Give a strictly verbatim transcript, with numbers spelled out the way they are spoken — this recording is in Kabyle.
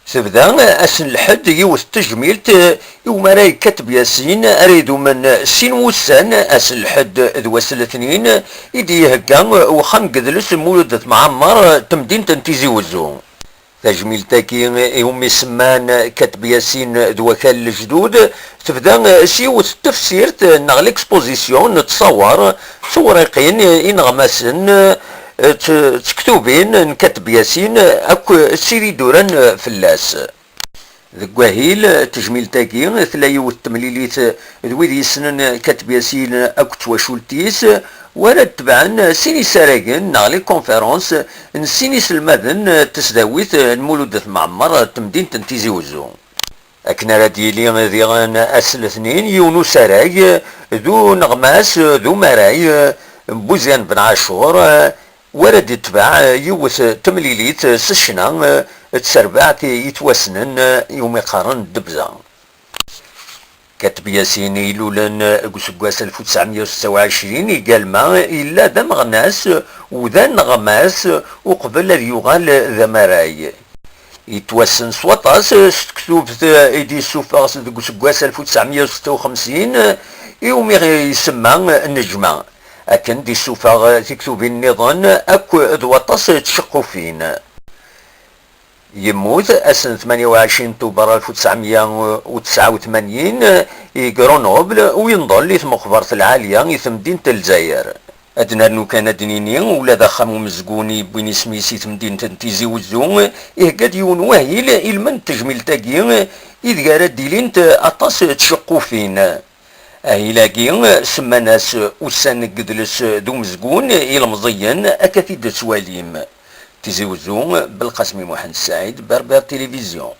Tebda ass n lḥedd yiwet n tejmilt i umaray Kateb Yasin ara idumen sin wussan, ass n lḥedd d wass n letnin i d-ihegga uxxam n yedles Mulud At Mɛemmer n temdint n Tizi Wezzu. Tajmilt-agi iwumi semman Kateb Yasin d wakal lejdud, tebda s yiwet n tefsirt neɣ l'exposition n ttṣawar d tewriqin ineɣmasen d tektubin n Kateb Yasin akk d tid iduran fell-as. Deg wahil tejmilt-agi tella yiwet temlilit d wid yessnen Kateb Yasin akk d twacult-is, wara d-tebɛen sin isaragen neɣ les conférences n sin iselmaden n tesdawit n Mulud At Mɛemmer n temdint n Tizi Wezzu. Akken ara d-yili diɣen ass n letnin yiwen usarag d uneɣmas d umaray Buzian Ben Ɛacur, wara d-itbeɛ yiwet temlilit s ccna d terbaɛt yettwassnen iwumi qqaren Ddebza. Kateb Yasin ilulen deg useggas alef u tesɛemya u setta u ɛecrin, igalma yella d ameɣnas u d aneɣmas uqbel ad yuɣal d amaray. Yettwassen s waṭas s tektubt i d-yessufeɣ deg useggas alef u tesɛemya u setta u xemsin, iwumi isemma Nnejma. Akken d-issufeɣ tiktubin nniḍen akk d waṭas n tceqqufin. Yemmut ass n tmanya u ɛecrin Tubeṛ alef u tesɛemya u tesɛa u tmanyin i Grenoble, u yenḍel i tmeqbert lɛaliya i temdint n Lezzayer. Ad nernu kan ad d-nini, ula d axxam umezgun yewwin isem-is i temdint n Tizi Wezzu, ihegga-d yiwen wahil ilmend n tejmilt-agi, ideg ara d-ilint aṭas n tceqqufin. Ahil-agi semman-as ussan n yedles d umezgun ilemẓiyen, akka t-id-tettwalim. Tizi Wezzu, Belqasem Muḥend Saɛid, Berber Télévision.